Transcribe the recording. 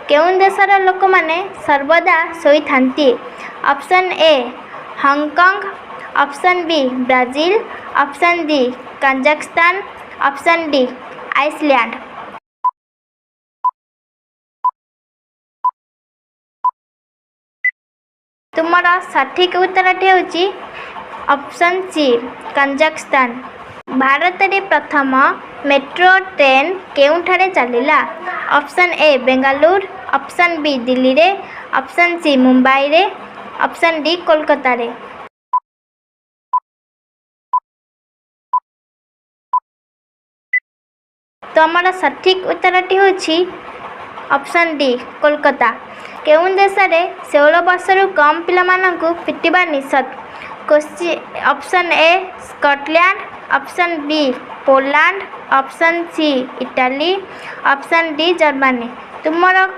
କେଉଁ ଦେଶର ଲୋକମାନେ ସର୍ବଦା ଶୋଇଥାନ୍ତି? Option A, Hong Kong, option B, Brazil, option D, Kazakhstan, option D, Iceland. ତୁମର ସଠିକ୍ ଉତ୍ତରଟି ହେଉଛି ଅପସନ୍ ସି, କାଜାଖସ୍ତାନ। ଭାରତରେ ପ୍ରଥମ ମେଟ୍ରୋ ଟ୍ରେନ୍ କେଉଁଠାରେ ଚାଲିଲା? Option A, Bengaluru, option B, ଦିଲ୍ଲୀରେ, ଅପସନ୍ ସି, ମୁମ୍ବାଇରେ, ଅପସନ୍ ଡି, କୋଲକାତାରେ। ତୁମର ସଠିକ୍ ଉତ୍ତରଟି ହେଉଛି ଅପସନ୍ ଡି, କୋଲକାତା। କେଉଁ ଦେଶରେ 16 ବର୍ଷରୁ କମ୍ ପିଲାମାନଙ୍କୁ ପିଟିବା ନିଷେଧ? Option A, Scotland, option B, Poland, option C, Italy, option D, Germany. ତୁମର